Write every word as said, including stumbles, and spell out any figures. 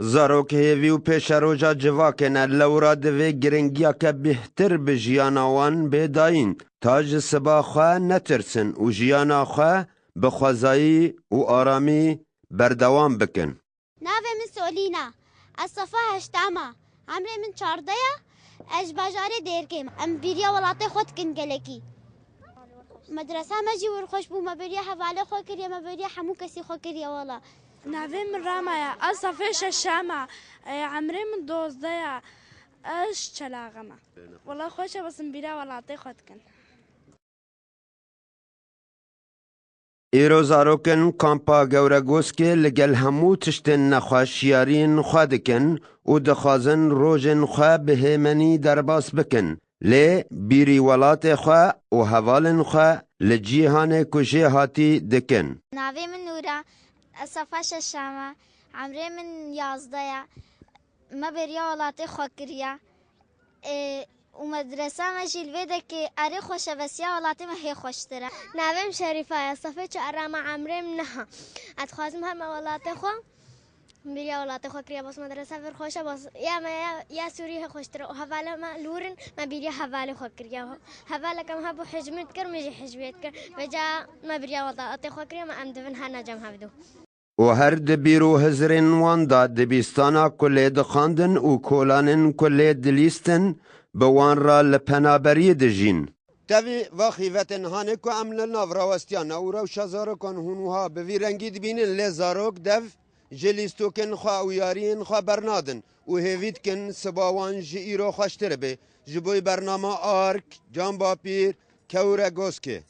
Zarok hêvî û pêşeroja civakê ne, lewra divê giringiyeke bêhtir bi jiyana wan bê dayîn, ta ji siba xwe netirsin û jiyana xwe bi xwezayî û aramî berdewam bikin. Navê min Solîn e. Ez sefa heştam e. Emrê min çardeh ye. Ez ji bajarê Dêrkê me. Em bêriya welatê xwe dikin gelekî. Medresa me jî wir xweş bû. Me bêriya hevalê xwe kiriye, me bêriya hemû kesî xwe kiriye wela. Navê min Rama ye. Ez sefê şeşem e. E, emrê min dozdeh ye. Ez ji Çelaxe me. Wela xweş e, bes em bîra welatê xwe dikin. Îro zarokên kampa Gewregoskê li gel hemû tiştên nexweş yariyên xwe dikin û dixwazin rojên xwe bi hêmenî derbas bikin. Lê bîrî welatê xwe û hevalên xwe li cîhanê ku jê hatî dikin. Navê min Nûr e, ez sefa şeşem e, emrê min yazdeh ye. Me bêriya welatê xwe kiriye. Ê, û medresa me jî li vê dekê erê xweşebesiya welatê me hê xweştir e. Navê min Şerîfa ye, sefê çar e, me emrê min neh e. Ez dixwazim heme welatê xwe, bêriya welatê xwe kiriye, bas medresa vir xweş e, bas ya me ya, ya Sûrî hê xweştir e. Û hevalê me li wir in, me bêriya hevalê xwe kiriye. Hevaleke me hebû hicmî dikir, min jî hicmî dikir. Vêca me bêriya welatê xwe kiriye, me em divin hene cem hevdu. Û her di bîr û hizirên wan de dibîstana ku lê dixwendin û kolanên ku lê dilîstin bi wan re li penaberiyê dijîn. Tevî va xîvetên hanê ku em li nav rawestiya ne û rewşa zarokan hûn wiha bi vî rengî dibînin, lê zarok dev ji lîstokên xwe û yariyên xwe bernadin û hêvî dikin siba wan ji îro xweştir be. Ji bo bernama Ark, Can Bapîr, Kewre Goskê.